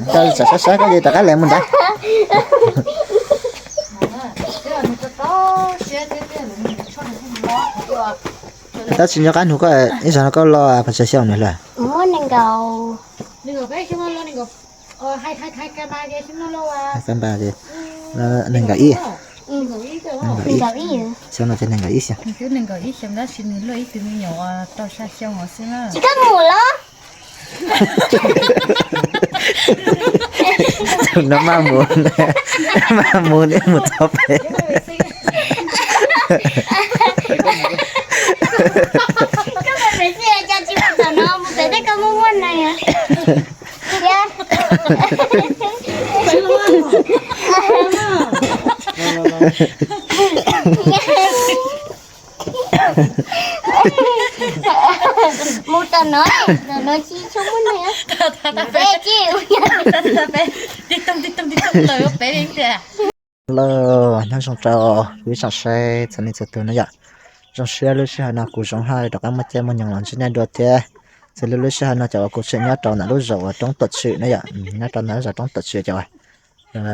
Koj saib saib koj ces rov qab lem mus ntag. Tab sis nco qab nug koj ib zaug no koj loj pas tsav xyoo nws lawm? Nees nkaum ib. Xyoo no ces nees nkaum ib xyoo. Tsis koj mus los? No maj mus, maj mus ne mus txog pem. Koj mus pem xwb cas tsis mus tom no, mus pem tej koj muaj muaj na. Mus tom no, tom no tsis tshua muaj neeg. Peb tsis. Lawm, nyob zoo rau kuv ib tsoom saib txhua leej txhua tus na yom. Zoo siab lub sij hawm no kuv Zoov Haj rov qab muaj caij muaj nyoog los ntsib nej dua thiab. Txhua lub, lub sij hawm no cov uas kuv tseem nyob rau ntawm lub zos uas Roob Tuam Tshwm na yom, nyob rau ntawm lub zos Roob Tuam Tshwm cov uas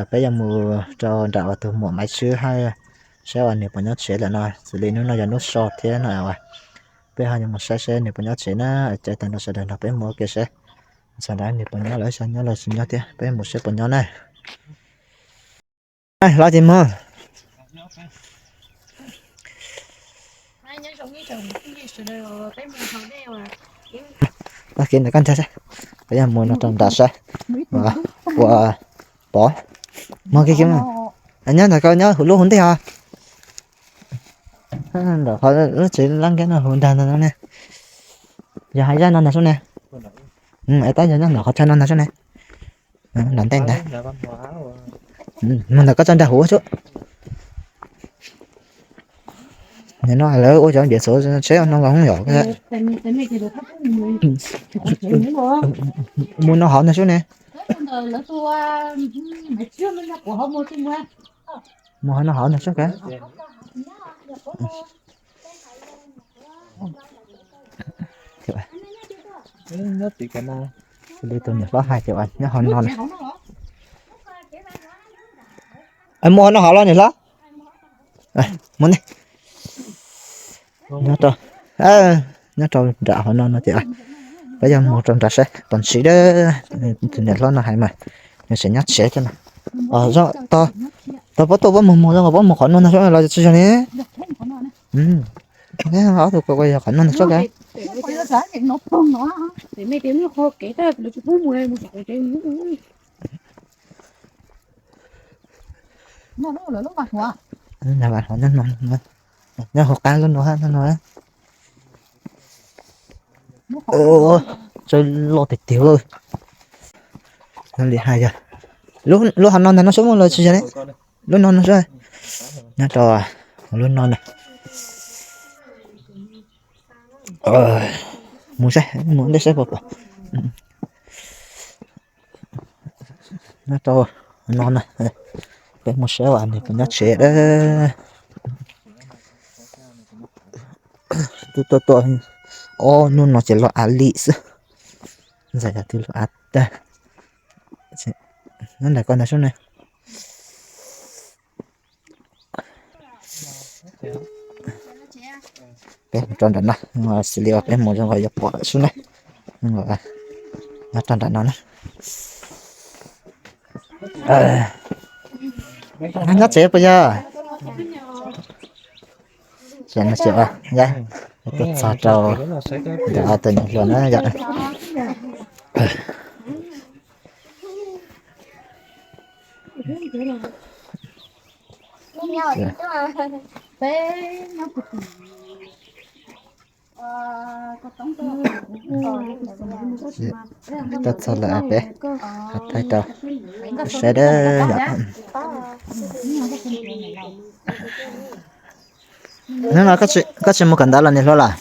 peb yuav mus rau nram uas tus muam Maiv Tswb Haj saib uas nws puas nyob tsev lawm no. Xws li hnub no yog hnub so thiab no uas peb ho yuav mus saib saib nws puas nyob tsev na. Ces tag nrho sawv daws nrog peb mus ua ke saib, sawv daws nws puas nyob lawm, nyob los tsis nyob thiab, peb mus saib puas nyob na. Los ces mus. Los kev ntawm koj ntag saib, peb yuav mus no rau nram saib. Ua pov, mus kev kev, nyob ntawm koj nyob lub hauv ntej os. Ntawm qhov lub tsev lab nkeb no hauv ntag no ne. Yog hais zaj no ntag sub ne. Es tab yog nyob ntawm qhov chaw no ntag sub ne. Nram ntej ntag. Mus ntawm koj tso nrag huv sub. Nim no lawv ua cov npiav txhuv tsheb no los hoob yom. Mus no hauv ntag sub ne. Mus hauv no hauv ntag sub. Li tus niam hlob hais tias nyob hauv no na. Mus hauv no hauv los niam hlob. Mus ne. Nyob rau, nyob rau nram hauv no no ces peb yuav mus rau nram saib pom ntsis dab. Tus niam hlob no hais mas nws tseem nyob tsev thiab no. Tau pob tuaj pob mus mus zoo pob mus qhov no ntag sub los tsis yog ne. Ob tug ko yog qhov no ntag sub. Nyob hauv qab lub no, nyob hauv qab lub no no. Tsawg loj tiag tiag. Li hais yog lub hauv no ntag no sub mus los tsis yog ne. Lub no no sub. Nyob rau lub no na. Mus saib, mus ntej saib puas pom. Nyob rau no na, peb mus saib as nws puas nyob tsev. Tuaj tuaj tuaj, ob hnub no ces los av li xwb. Ntxhais yog twb los av tag. Nyob ntawm koj ntag sub ne. Peb mus rau nram no, xws li uas peb mus zoo nkaus yuav pom sub na. Nyob rau nram no na. Nyob tsev puas yog? Ces no ces tuaj txog rau ntawm tus niam hluas na yom. Tuaj txog lawm peb ho thaij rau saib dab yom. Hnub no koj tsis mus kawm ntawv los niam hluas los?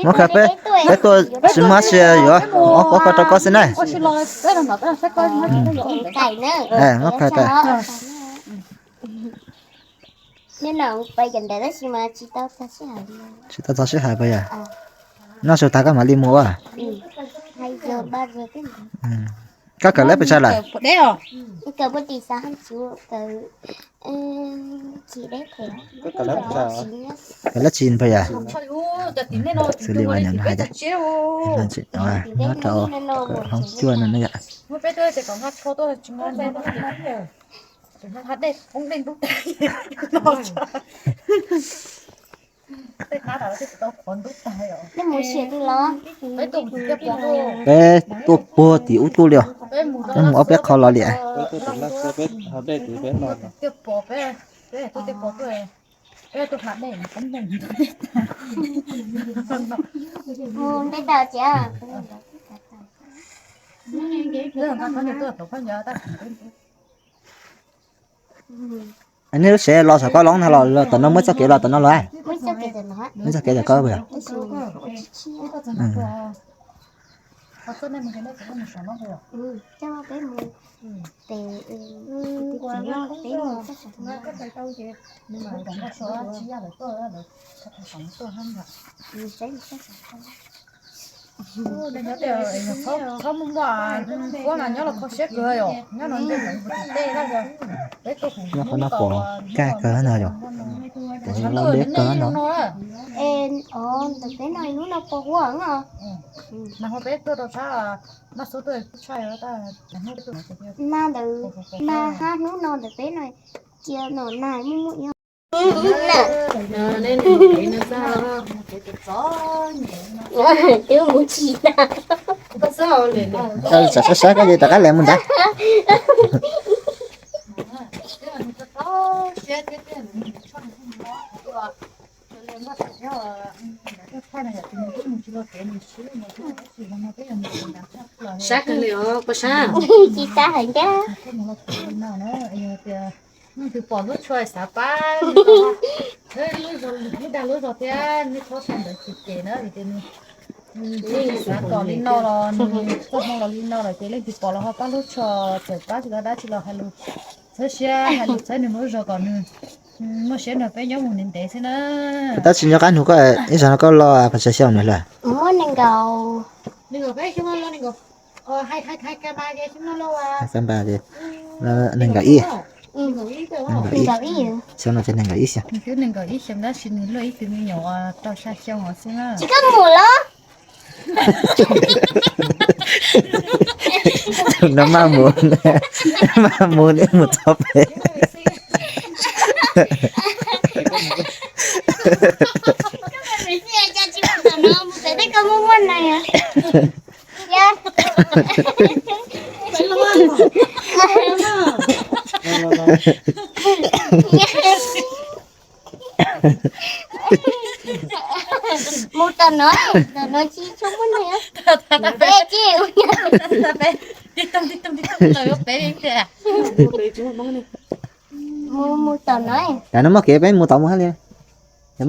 Muab kha peb, peb tuaj tsis muaj dab tsi yuav ob pob koj rau koj xwb na. Muab kha koj. Hnub no pais cov ntawd tab sis mas tsis tau txog sij hawm li. Tsis tau txog sij hawm puas yog? Noj su tas koj mam li mus ua. Hais tias ba rau peb mus. Koj kawm lab pes tsawg lawm? Kawm puag tim xav hab tsuv kawm tsis deb thiab. Kawm lab tsis puas yog? Xws li uas nws hais tias nyob rau hoob cuaj no ne yom. Peb tuaj puag tim ub tuaj li os. Peb mus ob peb qho los li. Nej lub tsev los saum koj loob no los tom no muaj txoj kev los tom no los? Muaj txoj kev tom koj puas yog? Txhob muaj muaj, kuab mas nyob los kho siab kawg yom, nyob no ntej lawv tus tej lawm. Peb tuaj kuv nyob qhov no pom kaj kawg no yom. Kuv los deb kawg no. Ntawm peb no hnub no pos huab na. Mas ho peb tuaj rau sab Mab Xub tuaj tshaj. Mas ntawd mas hab hnub no ntawm peb no cia no nag muaj muaj ib twb mus tsis na. Sab sab koj ces rov qab lem mus ntag. Sab kawg li os, koj sab. Tsis sab heev thiab. Nej twb pom lub tshuaj xav pab, lub dag lub zog thiab nej txhob tau ntawd tsis ces na vim tias nws xav kom li no los nws txoj hmoo los li no lawm ces leej twg pom los ho pab lub tshuaj txawm pab tsis tau dab tsi los hais lus txhawb siab hais lus txhawb nws mus lub zog kom nws muaj siab nrog peb nyob mus ntev ntev xwb na. Tab sis nco qab nug koj ib zaug no koj loj pes tsawg xyoo lawm? Muaj nees nkaum. Nees nkaum ib. Nees nkaum ib. Xyoo no ces nees nkaum ib xyoo. Nws twb nees nkaum ib xyoo tab sis nws luaj ib tug me nyuam rau xya xyoo os xwb na. Tsis koj mus los? Tus no maj mus, maj mus neb mus txog pem. Mus tom no, tom no tsis tshua muaj neeg. Peb tsis mus, mus tom no. Tam no muaj kev peb mus tom mus hab li. Peb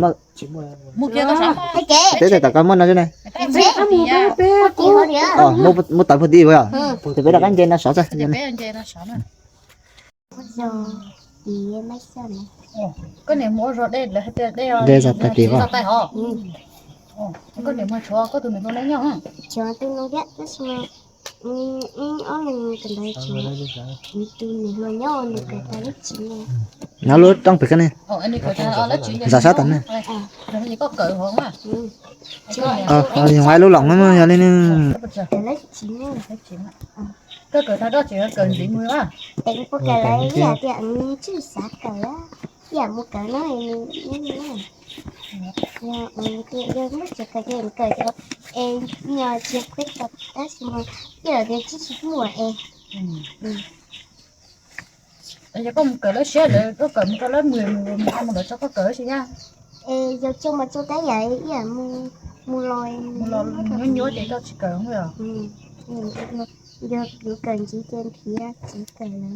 tom koj muaj no xwb ne. Mus tom puag tim os. Ces peb rov qab nce no sov txog. Dej zog tag kis os. Koj niam muag tshuav koj tus niam hluas nyob? Tshuav tus no thiab tab sis mas ib ob leeg tus ntawd tshuav, tus niam hluas nyob nws kawm tau lab tsis. No lub rooj pem koj ne. Zam sab tod ne. Yog lub loos no yog li ne. Koj kawm tau dab tsi kawm ntxiv mus a? Ib yam tias tswj xav kawm, ib yam mus kawm no, yog muab tsis kawm ces kawm es nyuag tsis khuv xim tab sis mas ib yam tias tsis tsis muaj es. Yog koj mus kawm lawv siab lawv, koj kawm mus rau lab mười mus mus mus lawv tso koj kawm tsis yaj. Es yog coj mas coj tab yam ib yam mus los nyuaj nyuaj ces koj tsis kawm os. Yog kuv kawm ntxiv ces nrhiav txiv kawm lawm,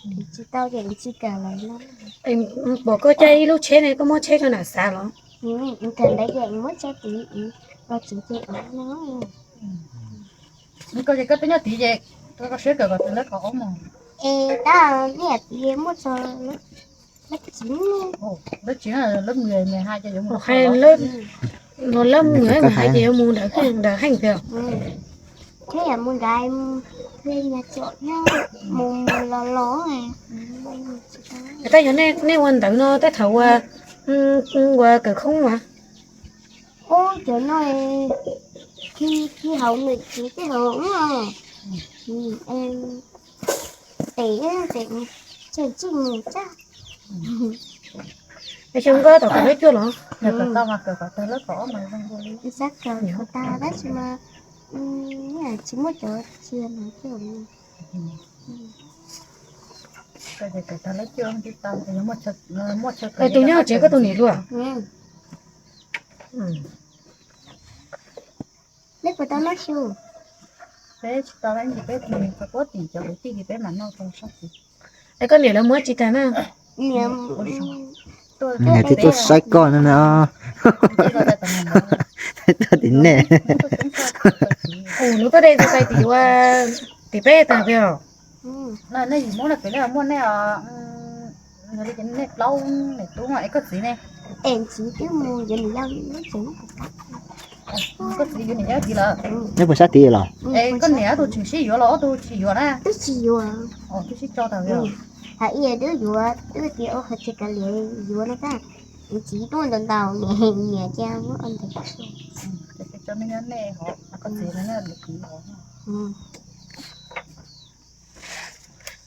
nrhiav tsis tau ces tsis kawm lawm no. Pom koj caij ib lub tsheb ne, koj muab tsheb rau nram xav los? Kawm ntawd ces muab tsheb tid los tsev ces ua no. Koj ces koj twb nyob tid ces koj siab kawm kom txog lawv qhov ub mus. Es tab niam txiv muaj txog lab txiv, lab txiv, lab mười mười hai cho yuav mus, hai lab, no lab mười mười hai ces yuav mus ntawm, ntawm heej tiag. Thiab yam mus ntawd, mus los los. Tab yog nej ua ntawd no tej thaum uas ua kawm khoob mas. Ub, cov no khi, khi hauv nws txiv tej hauv, tes, tes tseg tsij mus tag. Es xyoo koj tau kawm lab cuaj los? Xab kawm tag tab sis mas tsis muaj cov txiag no. Es tus nyob tsev koj tus niam luaj? Neb puas tau noj xyu? Peb tsis tau, peb tim cov kwv tij peb mam noj rau sab tid. Es koj niam lawv mus tsis tag na? Niam twb tuaj saib koj no na. Tuaj tim nej. Ua lub tuaj de tus tais tim ua tim peb tag peb os. Nej yim Hmoob no pem nej muaj nej, nej plaub niam tub es koj txiv ne? Es txiv twb mus yuav niam yau lub tsev. Koj txiv yuav niam yau tid lawm? Neb puas sab tid los? Es koj niam ob tug tseem sib yuav los ob tug tsis yuav na? Twb tsis yuav. Twb sib tso tag li. Hais ib twb yuav, twb tias ua qhov txhia kav liam yuav no tab. Txiv tuaj ntau ntau, niam cia muab ntawd. Tso nej nyob nej hov, koj txiv no nyob lwm txiv hov.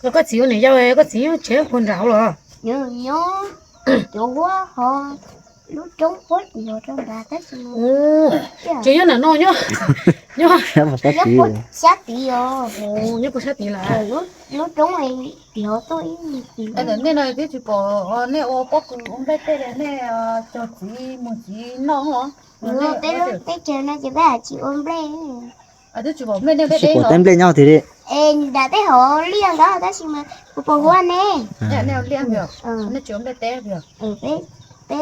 Koj txiv ua niam yau, koj txiv nyob tsev puag nram hauv los? Nyob, nyob cov huab hov, lub roob puag tim hov rau nrad tab sis. Tsis nyob nram no nyob, nyob puag sab tid os. Nyob puag sab tid lawm. Lub roob tim hov tuaj ib ntsis. Nej no twb tsis pom nej ua pob kws ua nplej tej li, nej cog txiv mus txiv noj los? Peb lub teb chaws no ces peb tsis ua nplej. Tsis pom teb nplej nyob tiag li. Es nram tej hov liaj ntawd tab sis mas kuv pom huab ne. Nej tsis ua nplej teb? Peb, peb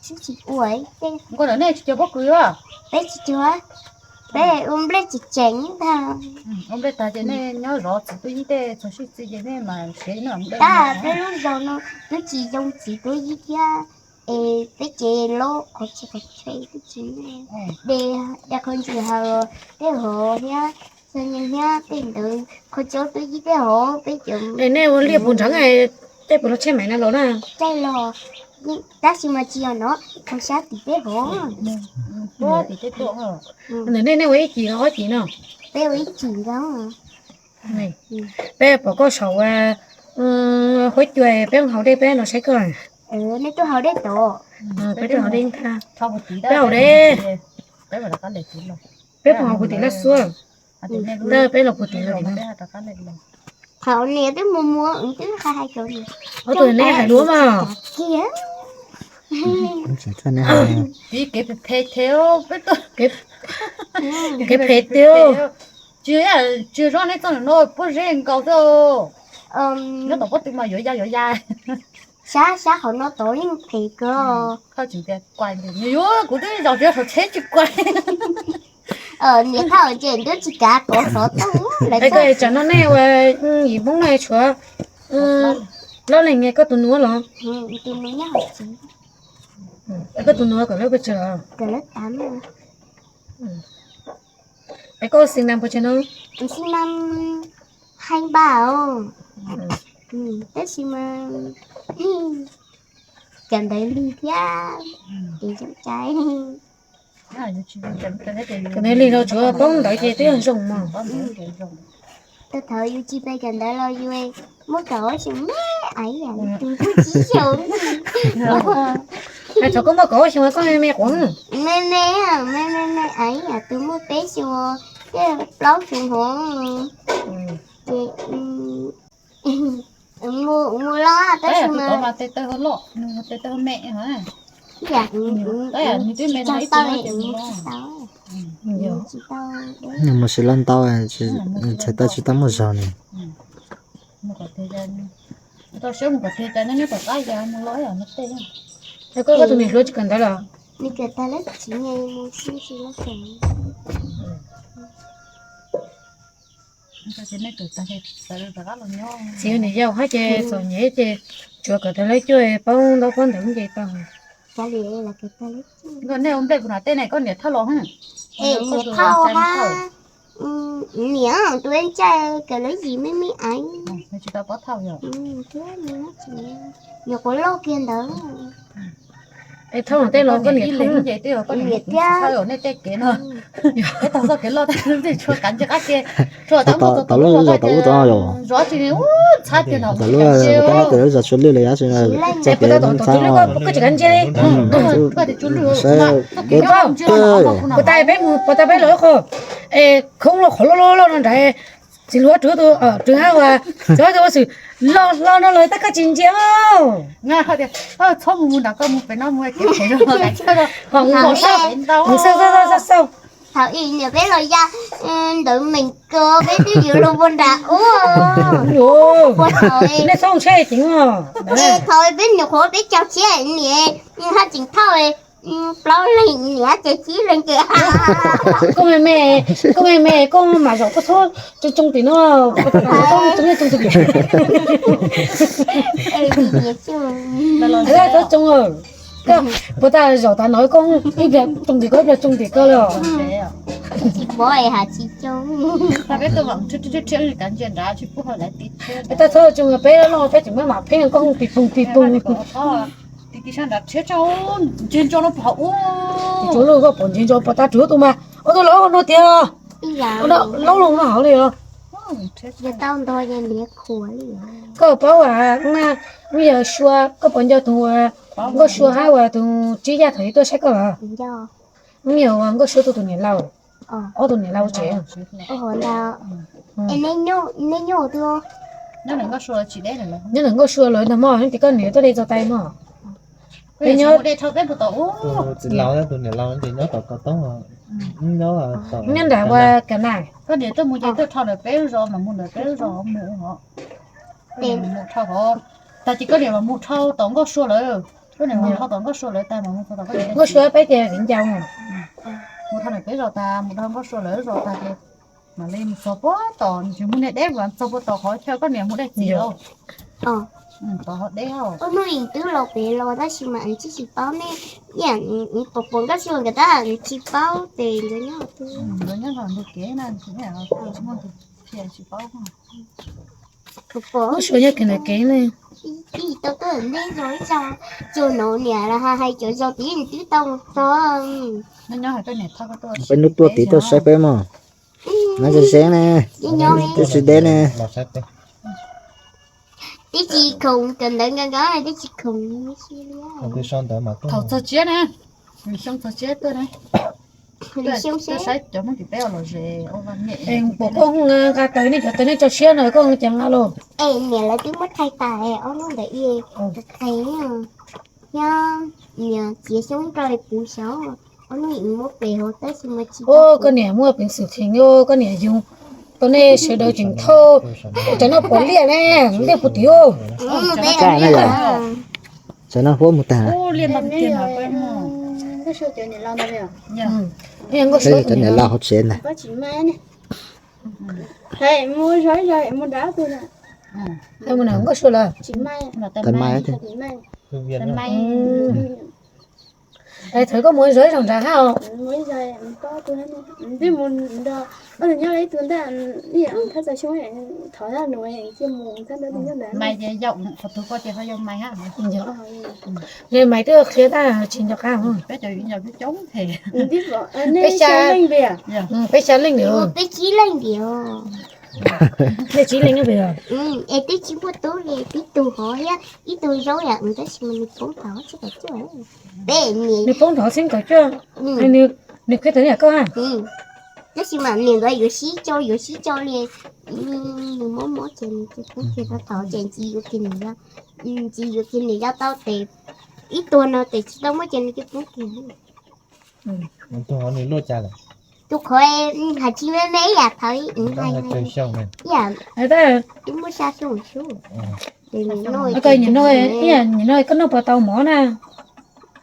tsis ua tej. Nkaus nej tsis cog pob kws? Peb tsis cog, peb ua nplej tseem tseem ntag. Ua nplej tag ces nej nyob zov txiv tub yib tej txog sij txiv ces nej mas siav noj nplej. Tab peb lub zos no twb tsis zoo txiv tub yib thiab. Es peb tsev loj qhov txhia qhov txhia twb tsis de, de qhov ntsis hauv tej hov thiab, txog nyias thiab tej ntawd qhov txhia tub yib tej hov peb cov. Es nej ua liaj puag nrad, tej puas los tsheb maim no los na? Tsheb los, tab sis mas tsis yog no, qhov sab tim peb hov. Ntawm nej, nej ua ib cim los ob cim no? Peb ua ib cim ntag. Peb pom koj saum huab cua, peb haus dej peb los saib koj. Nej tuaj haus dej tod. Peb tuaj haus dej ntag. Peb haus dej. Peb puag haus puag tim laj xuab. Tab peb los puag tim laj xuab. Thaum niam twb mus mus twb hais hais cov niam. Ob tug nej hais duab mas. Kiag. Kev phem tiag. Tsis, tsis zoo nej txoj no puab zeb nkaus xwb. Nyob tom pob tw mas yuav ya yuav ya. Sab, sab qhov no tod yeej phem kawg. Yuav, kuv twb zaum txiav saum tsheb tsis kuaj. Niam thaj ces twb tsis kav kov xov tooj lawm. Tsam no nej ua yim Hmoob no tshuav plaub leeg, koj tus nus los? Koj tus nus kawm lab pes tsawg? Es koj xis nas pes tsawg no? Xis nas hai ba os. Tab sis mas kawm ntawv lig thiab, es zoo cai. Kawm ntawv lig los tsuav paub ntawv ces twb yog zoo mog. Thaum yus tsis pe kawm ntawv los yus muaj kaum ob xyoos me, ais yam tus kuj tsis xyaum. Thaum koj muaj kaum ob xyoos koj me me quav. Me me, me me me, ais yam tus muaj peb xyoos, plaub xyoos hov. Ces mus, mus los tab sis mas tes taw loj, tes taw me, ib yam tsis tau, tsis tau. Mus sis loj ntau, txhais tau tsis tau muaj zog ne. Koj, koj tus niam hluas tsis kawm ntawv los? Nws kawm tag lab tsiv, mus sim sim lab tsiv. Txiv niam yau hab ces txom nyem ces tsuav kom tau lawv cuaj paub ntaub paub ntawv nce tau. Nkauj, nej ua nplej puas nram tej ne, koj niam thauj los? Niam thauj hab, niam tus ncaj kawm lawv yim me me aiv. Nyuam qhuav loj kiag ntawd. Es thauj tej los koj niam thauj, niam thiab. Nej tej kev no, peb taug txoj kev loj tej tshua kav ntsej qab ke, tau lub zos tau ub tau no yom. Zov tsis ntxhab tiag no, tau lub zos tau lub zos tshua lwj li, txoj kev ntxhab, koj tsis kav ntsej li. Puas tas peb mus, puas tas peb los qhov, es khoob loj qhov loj loj loj no nrad, txiv hluas rwg tus, rwg hab uas, txiv hluas tus ua xwm los hlo no los tab koj tsis ntsia. Txhob mus mus nram, koj mus pem no mus kev phem, mus xauj xauj xauj. Thaum ub niam peb los ya ntawd meem ko peb twb yuav luag puag nram ub. Nej txhob ntshai ceev os. Thaum peb nyuam qhuav peb caug tshiab niam haj tseem thauj plaub leeg niam ces tsib leeg ces. Koj me me, koj me me koj mam zaum koj txhob tsoo tsoo tim no, koj tsoo tsoo tim. Txhob tsoo, puas tas zaum tas no koj ib pliag tsoo tim koj ib pliag tsoo tim koj li os. Tsis pov has tsis tsoo. Txhob tsoo, peb loj peb tseem muab mam pheej koj hu pis poog pis poog. Ti ti sab nrad tshiab tso, ntseg ntso no pom ub. Tus tsuav lug koj pom ntseg ntso pom tas rwg tus mas, ua tus laub no tiag. Laub lug no hauv li os. Koj paub as, yog Sua, koj puas nco tus Nkauj Sua hab uas tus Tsib Yaj thaum ub tuaj saib koj los? Yog uas Nkauj Sua tus niam laus, ob tus niam laus tsev. Nyob ntawm Nkauj Sua lawv ntag mog, ces koj niam tuaj de txog tais mog. Peb nyob, nyob nram ua ka na. Koj niam tuaj mus ces tuaj rho ntawm peb lub zos mas mus ntawm peb lub zos mus. Koj niam mus rho hov, tag kis koj niam mas mus rho tom Nkauj Sua lawm. Koj niam mus rho tom Nkauj Sua lawm tag mas mus rho tom Nkauj Sua peb ces viv ncaus. Mus rho ntawm peb zos tag mus rho Nkauj Sua lawm zos tag ces mam li mus txog puag tom, ntshe mus niag deb mas txog puag tom qhov chaw koj niam mus dej txiv los. Tom hov deb. Hnub twb los pem los tab sis mas tsis tsis paub nej, pom pom Nkauj Sua nkawd tab tsis paub ces nkawd nyob, nkawd nyob ntug kev na, tsis muaj ntug, tsis paub. Nkauj Sua nyob kiag ntawm kev ne. Ib tau tuaj ntej zos ib txog, tsuas no niam los hais cov zos tid twb tau txog. Peb hnub tuaj tid tuaj saib peb mog. Nyob ze ze ne, twb tsis deb ne. Twb tsis khoom, cov ntawd nka nka twb tsis khoom. Thaum txog tsiab ne, xyoo txog tsiab tuaj ne. Tuaj saib cov Hmoob tim peb ua lom zem ua vaj nyem. Puas koj nqa taws nej cov taws nej tso siab no koj ceev los? Es niam lawv twb muab thaij tas ob lub ntawd, qhia thiab niam txiav xyoob rau puv xyov ob lub muab pem hauv tab sis mas tsis. Koj niam muaj peev xwm theem, koj niam yug tau nej sawv daws tseem thauj, cov no puav liaj ne, liaj puv tim. Sawv no huab mus tag. Cov niam laus hauv tsev ntag. Nkauj Sua lawm. Thaum koj mus zov ib zaug nrad hab os. Maiv twb qhia tag tsis nco qab. Peb xya leej, peb xya leej, peb tsib leej. Nej tsib leej, es twb tsis muaj tub li, tib tug hov thiab ib tug zaub yom, tab sis mas nws poob tod xib kaum cuaj. Peb, nws poob tod xib kaum cuaj. Nws khwv tau ib yam koj. Tab sis mas niam nkawd yuav sib co yuav sib co li, nws mob mob ces nws cia poob kiag tod ces ntxiv yuav kiag nws, ntxiv yuav kiag nws yog tau tes ib tuag no tes tsis tau muab ces nws cia poob kiag. Tus qhov hais tsis me me ib yam thaum ib yam, twb muaj xya xyoo xwb. Nim no, nim no koj noj puas tau mov na?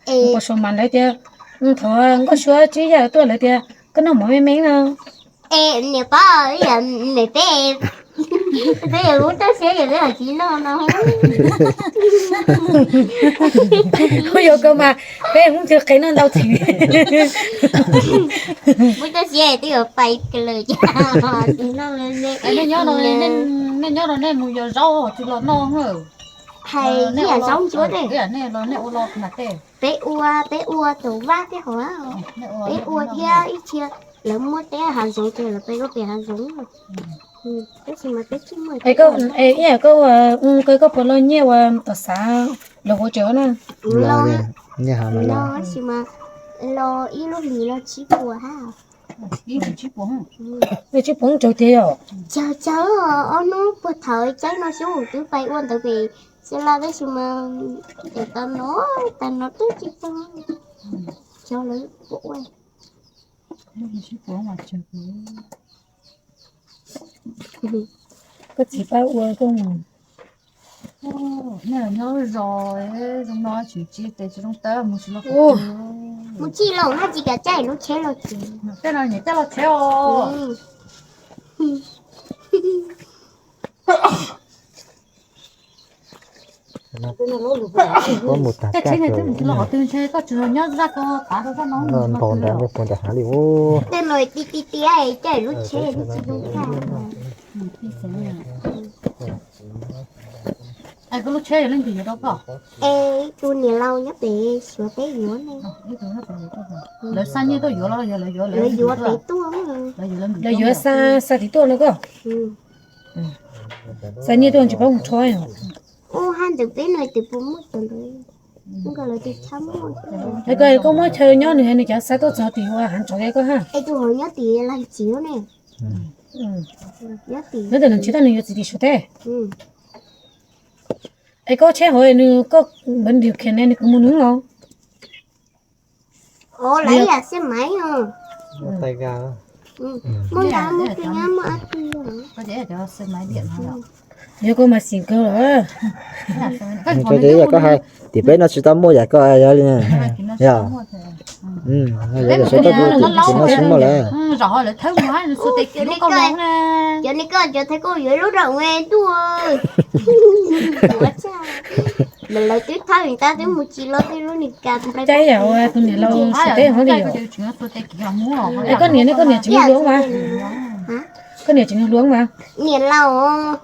Puas sau mas lawv tias, thaum Nkauj Sua Tsib Yaj tuaj lawv tias koj noj mov me me na. Es niam pab, niam peb, peb yuav muab toj siab yog peb hais tsis noj no. Yuav koj mas, peb Hmoob twb qe noj ntau thiab. Muab toj siab twb yuav pais kawg lawm cas. Nej nyob no nej mus yos zaub tsis los noj. Hais ib yam zaub ntsuab tej, nej ua los mas tej. Peb ua, peb ua tus vaj tej hauv, peb ua thiab ib txhia lawv muab teb hav zoov ces lawv peb ua pem hav zoov. Tab sis mas peb tsis muaj. Ib yam koj ua, koj puas los nyiaj ua tom xav los hauv tsev na? Los, tab sis mas los ib lub hlis los tsib puas hab. Tsib puas tsawg tiag yom? Tsawg tsawg, ob hnub puag thaum caij no xyov twb pais ua ntawd pem Xeeb Las tab sis mas es tas no, tas no twb tsis tau. Xyov lawv puas ua. Koj txiv pab ua koj mus. Nej nyob zos zoo no tsis tsis tes tsis zoo tawb mus tsis los. Mus tsis los haj tsis kam caij lub tsheb los tsev. Tej no nyiam caij los tsheb os. Koj mus tag koj tsis los qhov twg ntshe koj tsis nyob zaj ko tav rau zaj no. Nrov nrov nrov puag nram hav li ub. Tej no ti ti ti caij lub tsheb tsis zoo tag. Es koj lub tsheb yog leej twg yuav rau koj? Es tus niam laus nyob pem Suav teb yuav ne. Lawv xa nyiaj tuaj yuav los yog lawv yuav, lawv yuav pem tuaj. Lawv yuav xa, xa tim tuaj no koj. Xa nyiaj tuaj tsis paub mus rho. Ua haj ntawm peb no tus puas muaj cov ntawd, nkawd lawv tus tshab muaj. Es koj, koj muab chaw nyob nws, nws cov xa tuaj txog tim ua hav ntsos koj ha. Es tus hauv nyob tim las txiv ne. Nyob tim, nws tsis tau nws yuav txiv tim Suav teb. Es koj tsheb hauv nws, koj npawv ntim khiav ne nws kuj mus nws los? Ov, lawv yam xe maiv os. Muaj nqa muaj kws nyob muaj ab kws. Yog koj mas xim kawg los. Koj hais tias peb no tsis tau muaj yam koj yog li. Yog, yog sawv tau kuv tim no tsis muaj lawm. Cov niag koj cov thawj koj yuav lub rau ntuj. Lawv twb thawj tab twb mus tsis los twb lub niag ka. Cas yam ua tus niam laus Suav teb hov li yom? Es koj niam ne, koj niam tseem yog hluas mas? Koj niam tseem yog hluas mas? Niam laus,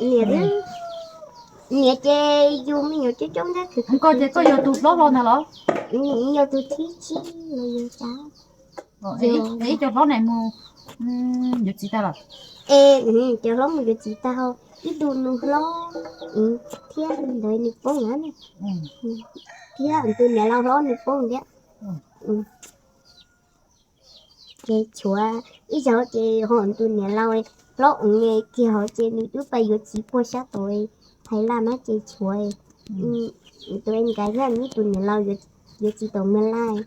niam, niam ces yug me nyuam coob coob ntag. Koj ces koj yog tus hlob hlob ntag los? Yog tus thib tsib los yog cas. Ib co hlob ne mus yuav txiv tag los? Es cov hlob mus yuav txiv tag ho, ib tug nus hlob thiab ntawd nws poob na, thiab tus niam laus hlob nws poob thiab. Ces tshuav ib zaug ces ho tus niam laus hlob kiag hov ces nws twb pais yuav txiv puag sab tom Thaib Laj na ces tshuav tus nkais thiab ib tug niam laus yuav txiv tom Mab Laj,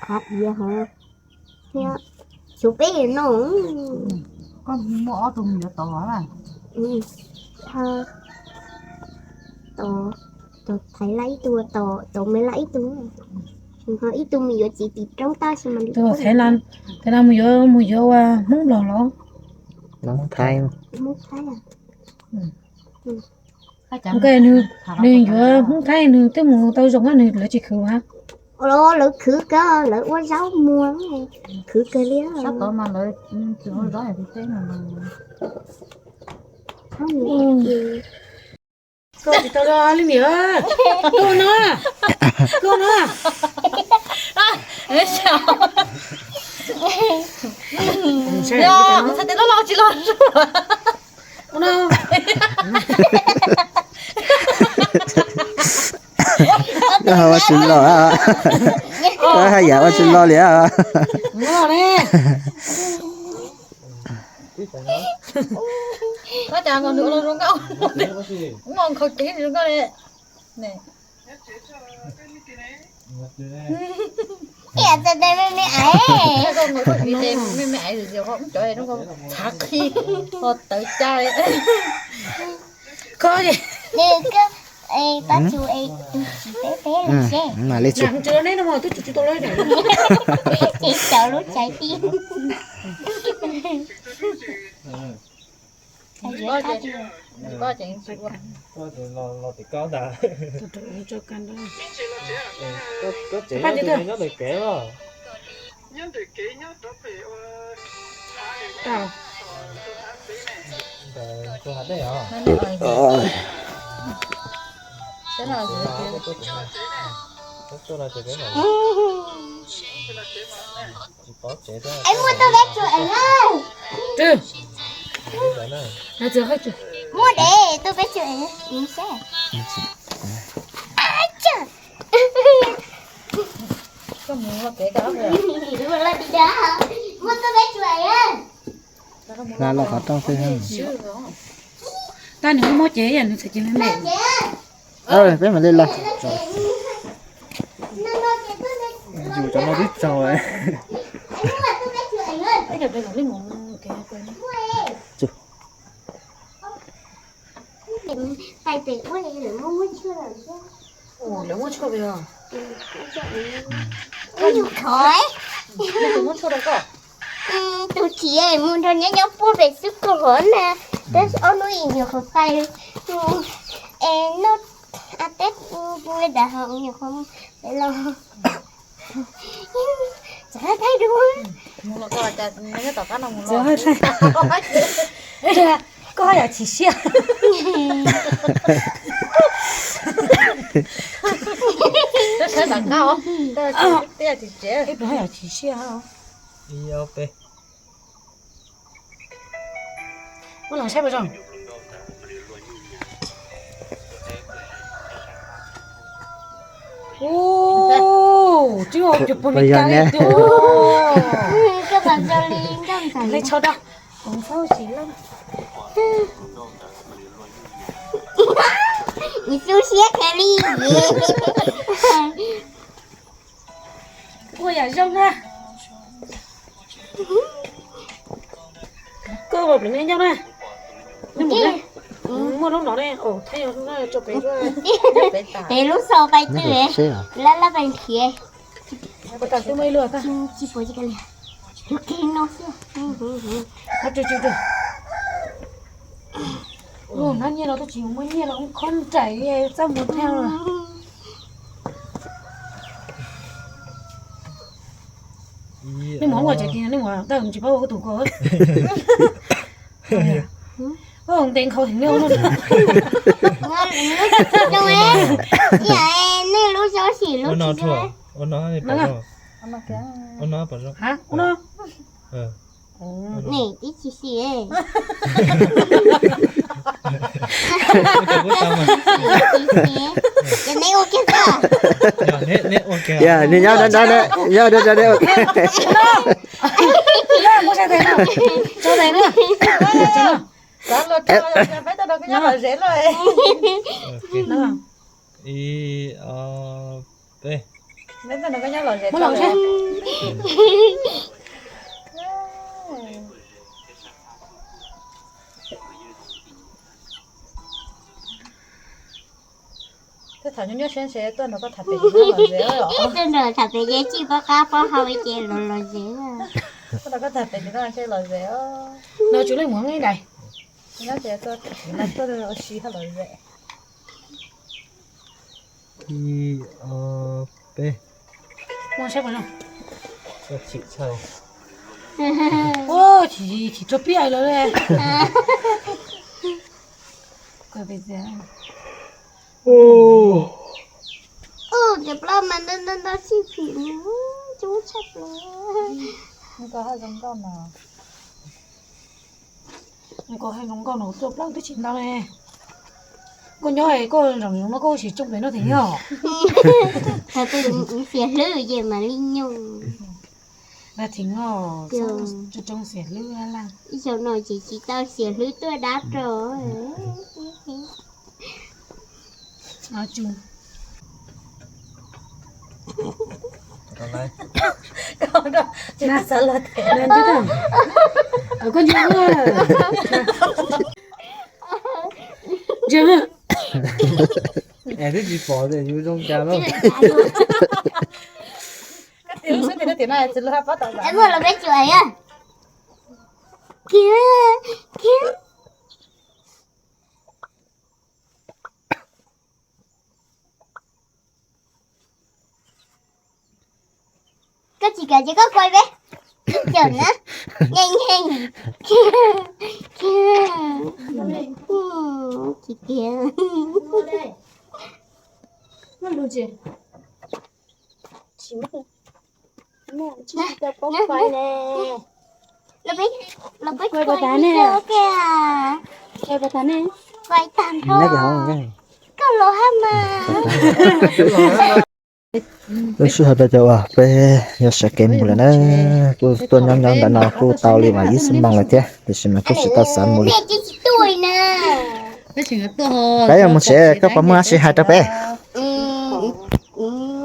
Hav Iav hov thiab. Tshuav peb no. Koj muaj ob tug mus yuav tod, tom Thaib Laj ib tug, tom Mab Laj ib tug, ho ib tug mus yuav txiv tim roob tab sis mas Thaib Laj mus yuav, mus yuav ua Hmoob Nplog los? Hmoob Thaib. Nws yuav Hmoob Thaib nws twb mus tau zoo na, nws lawv tsis khwv mas. Lawv khwv kawg, lawv ua zaub muag, khwv kawg li. Koj tsis tau li niam, koj no, koj no. Txhais tes loj loj tsis los zuj. Ua tsis los, haj yam ua tsis los li. Koj cas nkaus nws ua zoo nkauj, muaj nkhaus cev zoo nkauj li. Txhais tes me me aiv, me me aiv, cov txhav qhi, ho tawv cai. Koj, Pab tsu es tus tsis peb peb los seb. Mam li tsu. Ces cov lub tsav tij. Es muaj tug peb tsuas ev na. Muaj dev tug peb tsuas ev. Muaj tug peb tsuas ev. Los qhov rooj xwb. Tab nws muab muab ces nws txhais ces me me. Peb mam li los. Yus cov no twb tsaug. Lawv muab tshuaj pes os. Tus thiv mus nrog nyob nyob puag pem xwb puag hov na. Tab sis ob hnub ib nyuag qhuav pais, es noj teb ntawd ho nyuag qhuav los. Txawm haj thaij dua. Koj haj yam chim siab. Ib tus haj yam chim siab. Ua los saib puas zoo. Ub, twb ua cov puas li cas li tus. Li tso da, kuv xub siab kawg li. Ua yam zoo na. Koj ua pem nej nyob na. Muaj lub no ne, thaij rau pem, pem lub xaus pais twg, lab lab pais nrhiav. Tsis pom, tsis pom li. Hnab nyiaj no twb tsis muaj nyiaj los khob nraim txaj muag thiab. Nej mus hoob ua tsev tid, nej mus tau tsis paub ua koj tus ko. Ntev nkhaus heev li. Nej lub xyov xim lub tsis yog. Ua no. Nej tib tsis xim. Ces neb ua kiag tag. Neb nyob dab dab ne, nyob dab dab ne. Ib, ob, peb. Tuaj nrog tham pem ces tsis paub qab paub hau ces los los zem. Tuaj nrog koj tham pem ces ntshe los zem. No tsum leej muam nqi dais. Nyob ces tuaj si haj los zem. Ib, ob, peb. Muaj saib puas zoo. Chim tshaj. Chim, chim rau piaj lawm. Cov plaub mas ntau ntau ntau tshij phim coob tshaj plaws. Nkauj haj zoo nkauj no. Nkauj haj zoo nkauj no tuaj plaub twb tsis ntau ne. Koj nyob koj zoo zoo no koj sim tsoo pem no thiab yog. Xiam hlwb ces mam li nyoog. Xiam hlwb, ib zaug no ces tsis tau xiam hlwb tuaj dab rau. Koj ntsia, ntsia. Es twb tsis pom tias yus zoo cas lauj. Muaj los peb tsuas yog. Koj tsis kam ces koj koi peb. Cawm na. Nyeej nyeej. Tsis kiag. Lub sij hawm tau cov uas peb yuav sawv kev mus lawm na, kuj tuaj nyob nyob ntawm no kuj tau li mas ib xuab moos lawm thiab, tiam sis mas kuj tsis tau xav mus li. Peb yuav mus tsev, koj puas muaj dab tsi hais rau peb?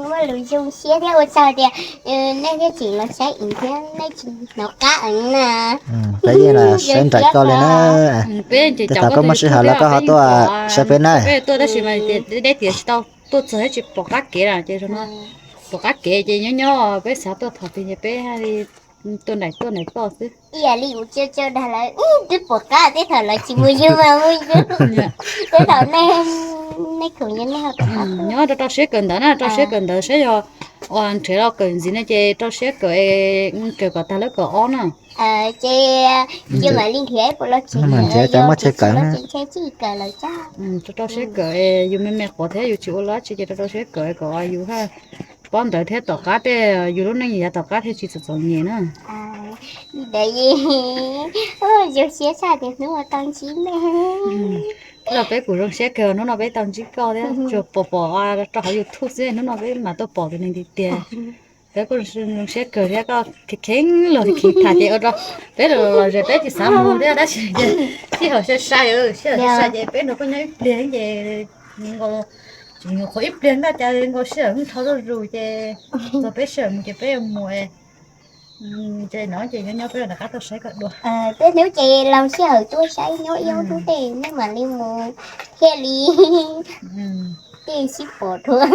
Muaj lus zoo siab thiab ua tsaug tias nej thiaj tseem los saib thiab nej tsis hnov qab na. Peb yeej los saib nraim koj li na. Tej thaum koj muaj sij hawm los koj ho tuaj saib peb na. Peb tuaj tab sis mas deb tias tsis tau tuaj txog thiab tsis pom qab kev na ces pom qab kev ces nyob nyob peb xav tuaj thov peb ces peb tuaj nraim tuaj nraim koj xwb. Ib yam li kuv cau cau dag lawv twb pom qab tej thaum lawv tsis mus yug mas mus yug. Tej thaum nej khoom nyob nej ho pom qab. Nyob rau rau siab kawm ntawv na, rau siab kawm ntawv saib yog uas nrhiav los kawm ntxiv no ces rau siab kawm, kawm kom tag lawv kawm ob na. Ces cia mam li nrhiav puas los tsev, nrhiav cas muaj chaw kawm, los tsev ntshe tsis kawm lawm. Rau rau siab kawm, yus me me quav thiab yus tsis ua dab tsi ces rau rau siab kawm kom yus paub ntawv thiab tom qab tej yus lub neej yav tom qab thiaj tsis txom txom nyem na. Zoo siab tshaj tias hnub no tau ntsib nej. Los peb kuj zoo siab kawg hnub no peb tau ntsib koj thiab, tsuas pom pom rau hauv YouTube xwb, hnub no peb mam tuaj pom tus neeg tiag tiag. Peb kuj zoo siab kawg thiab koj kheev los kheev tham ces ua rau peb los los ze peb tsis xav mus thiab tab sis sij hawm sai sai, sij hawm sai sai ces peb nrog koj nyob ib pliag ces nkaus, tsis nyuam qhuav ib pliag ntag cas nkaus sij hawm nrho zuj zus ces txog peb sij hawm mus ces peb yuav mus. Ces no ces nyob nyob peb rov qab tuaj saib koj dua. Tej hnub ces laus sij hawm tuaj saib nyob ib ob hnub tej nej mam li mus thiaj li tej sib pom dua.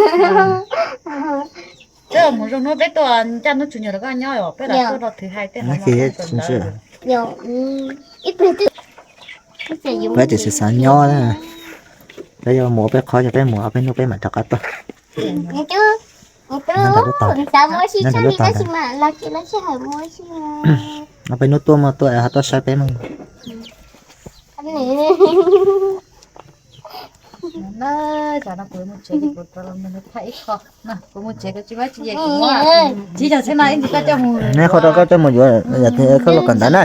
Peb mus zoo hnub peb tuaj ncaj hnub tsuas nyuam rau koj nyob os, peb los tuaj rau thwv hais tej no. Peb tsis xav nyob, peb yuav mus ua peb qhov, yog peb mus ob peb hnub peb mam rov qab tuaj. Xav mus ua si tshaj li tab sis mas los ces lawv sij hawm mus ua si. Ob peb hnub tuaj mas tuaj ho tuaj saib peb mas. Kuv mus tsev, kuv tsis muaj tsis, tsis yog xwb no ib ntsis koj coj mus. Neb qhov rau koj coj mus yuav, yog tias koj los kawm ntawv na.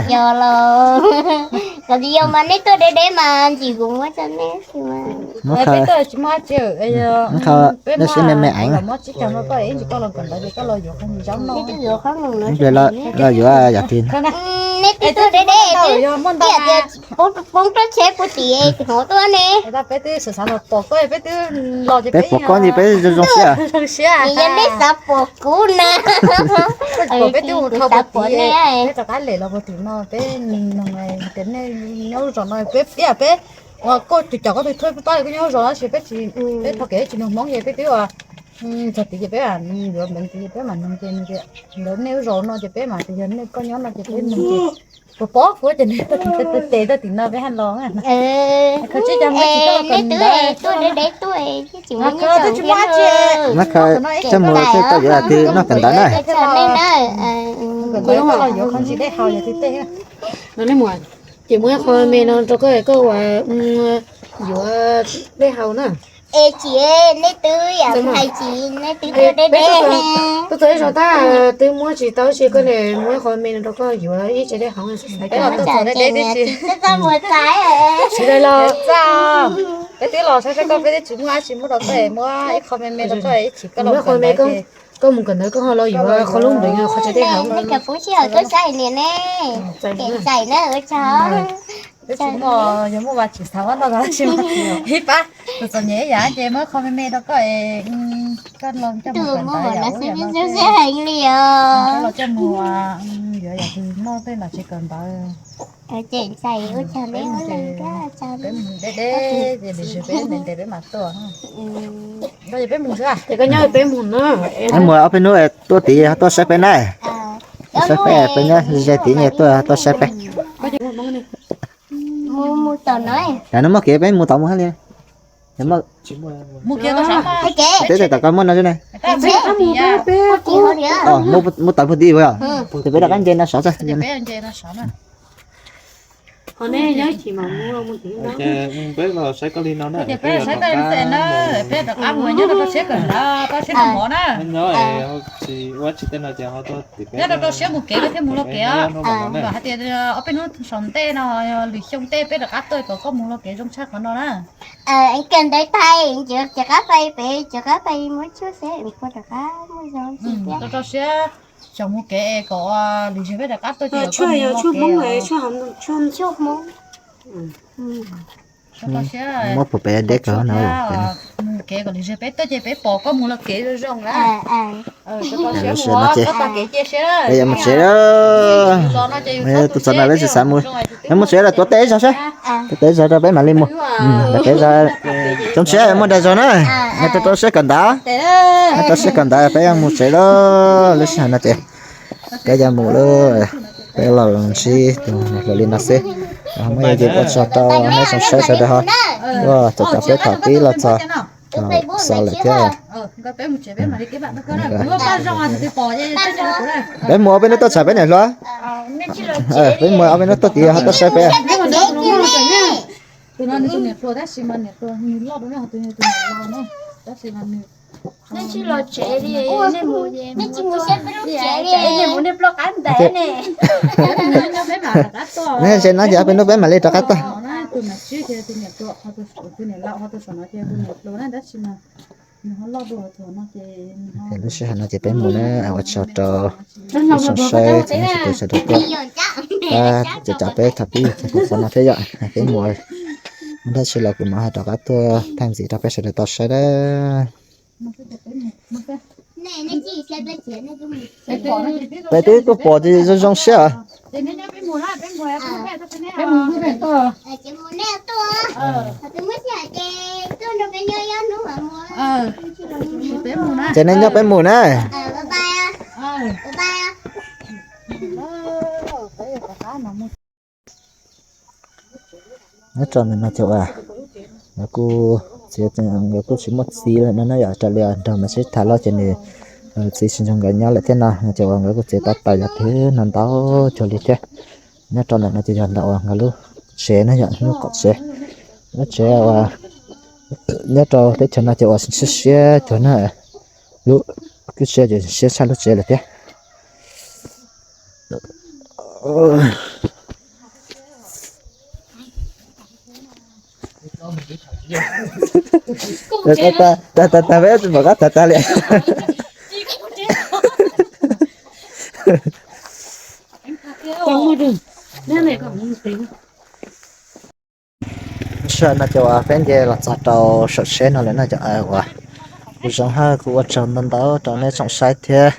Kom tsis yog mas nej tuaj deb deb mas ntsis kuv muab rau nej. Peb tuaj tsis muaj dab tsi, peb muab me me eev, muab tsib caug rau koj, ib ntsis koj los kawm ntawv ces koj los yuav qhov ntsis zaub noj. Los yuav yog tias nej twb tuaj deb deb, poob plaub tsheb puag tim hov tuaj ne. Peb twb xav xav los pom koj, peb twb los ces peb pom koj ces peb zoo zoo siab. Yog nej xav pom kuv na, peb twb mus dhau puag tim, peb rov qab lem los puag tim no, peb noog tias nej nyob lub zos no, peb ib yam peb uas koj tus cov koj tus thuab peb pab koj nyob lub zos no tab sis peb tsis, peb thov kev tsis nug Hmoob ces peb twb uas txog tid ces peb yuav npeev tid ces peb mam noog ces nws tias ntawd nej lub zos no ces peb mam tias yog nej koj nyob no ces peb noog ces puas pom kuv ces nws tes tuaj tim no peb haj los. Koj tsis cog muab tsis koj los kawm ntawv, tuaj deb deb tuaj, twb tsis muaj dab tsi. Koj mus thiaj tau yuav twg noj kawm ntawv na. Koj los yuav qhov ntsis dej haus yog twg tej. No nej mus, ces muab qhov me no rau koj, koj ua yuav dej haus na. Es tsis, nej twb yam hais tsis, nej twb tuaj deb deb. Tuaj txog ib zaug tag twb muab tsis tau tsis, koj li muab qhov me no rau koj yuav ib tsev dej haus. Tsis tau los saib saib koj, peb twb tsis muaj dab tsi muab rau koj, muab ib qho me me rau koj ib chim koj los kawm ntawv. Koj mus kawm ntawv koj ho los yuav qhov lub npeev qhov tsev dej haus. Nej cov poob sij hawm tuaj saib niam ne, kev txais na ua tsaug. Peb tsis muaj, yog muaj mas tsis xav muab ntau ntau dab tsi mas ib pab txom txom nyem ib yam ces muab qho me me rau koj, koj los coj mus kawm ntawv yom, ua yam no xwb heev li os. Los coj mus Yuav yog tus noj tej no tsis kawm ntawv. Ces ntshai ua cas peb mus deb deb ces lwm zaug peb ntev ntev peb mam tuaj. Peb mus xwb. Peb mus ob peb hnub tuaj tid tuaj saib peb na. Saib peb, peb nyob ze tid tuaj tuaj saib peb. Tam no muaj kev peb mus tod mus hab li. Teb tom koj muaj no xwb na. Muaj tawv puag tim os. Ces peb rov qab nce no sov txog. Nyob rau rau siab mus kev koj thiaj mus luaj kev os. Hais tias ob peb hnub saum ntej no, lwm xyoo tej peb rov qab tuaj kom koj mus luaj kev zoo tshaj qhov no na. Kawm ntawv tag, rov qab pais pem, rov qab pais muab tshuaj seb puas rov qab muaj zoo. Rau rau siab, xyov mus kev es kom lwm zaug peb rov qab tuaj ces tshuaj Hmoob. Muab puas pem deb kawg no. Mus kev kom lwm zaug peb tuaj ces peb pom koj mus luaj kev zoo zoo na. Lub sij hawm no ces peb yuav mus tsev lawm. Tuaj txog no peb tsis xav mus, mus tsev lawm, tuav tes zog seb. Tuav tes zog rau peb mam li mus. Peb zoo siab muaj dag zog na. Rau rau siab kawm ntawv, rau siab kawm ntawv peb yuav mus tsev lawm. Lub sij hawm no ces peb yuav mus lawm. Peb los ntsib tus hluas li no xwb. Muaj yog ua tsaug rau neb tsoom saib sawv daws ho. Ua tsaug rau peb thaum pib los txog thaum xaus lawm thiab. Peb mus ob peb hnub tuaj tsham peb niam hluas. Peb mus ob peb hnub tuaj tid ho tuaj saib peb. Neb ze no ces ob peb hnub peb mam li rov qab tuaj. Lub sij hawm no ces peb mus na, ua tsaug rau ib tsoom saib txhua tus sawv daws tuaj. Cov cov peb thaum pib txog qhov no thiab yom, peb mus mus dab tsi los kuv mam ho rov qab tuaj thaij ntxiv rau peb sawv daws tau saib dab. Peb twb tuaj pom ces zoo zoo siab. Ces nej nyob peb mus na. Nyob rau ntawm no ces uas nkawd kuj txiav, nkawd kuj tsis muaj txiv lawm no na yom, raws li nrog mas sib tham los ces nws txiv tsis nrog nkawd nyob lawm thiab no, no ces uas nkawd kuj txiav tau tawm yog twb no ntau cuag li thiab. Nyob rau ntawm no ces yog ntawm uas nkawd lub tsev na yom, lub qaum tsev. Lub tsev uas nyob rau teb chaws no ces uas siab siab cuag na, lub kwj tsev ces siab tshaj lub tsev lawm thiab. Tag tag tag, peb tsis pom qab tag tag li. Lub sij hawm no ces uas peb nce los txog rau saum tsheb no lawm no ces uas kuv Zoo Hawj kuj ua tsaug ntau ntau rau nej tsoom saib thiab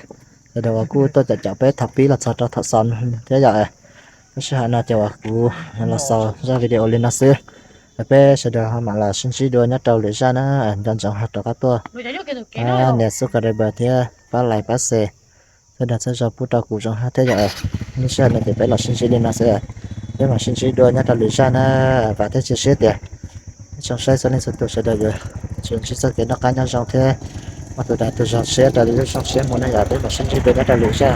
sawv daws uas kuj tuaj caum caum peb thaum pib los txog rau thaum xaus thiab yom. Lub sij hawm no ces uas kuv los xaus zaj video li no xwb. Peb sawv daws ho mam los sib ntsib dua nyob rau lwm zaj na, nco ntsoov ho rov qab tuaj nias subscribe thiab pab like pab share sawv daws txhua zaus pub rau kuv Zoo Hawj thiab yom. Lub sij hawm no ces peb los sib ntsib li no xwb, peb mam sib ntsib dua nyob rau lwm zaj na. Vam thiab cia siab tias nej tsoom saib txhua leej txhua tus sawv daws yuav tsuas ntsib txoj kev noj qab nyob zoo thiab muaj tus dag tus zog siab raws li lub zoo siab mus na yom. Peb mam sib ntsib dua nyob rau lwm zaj.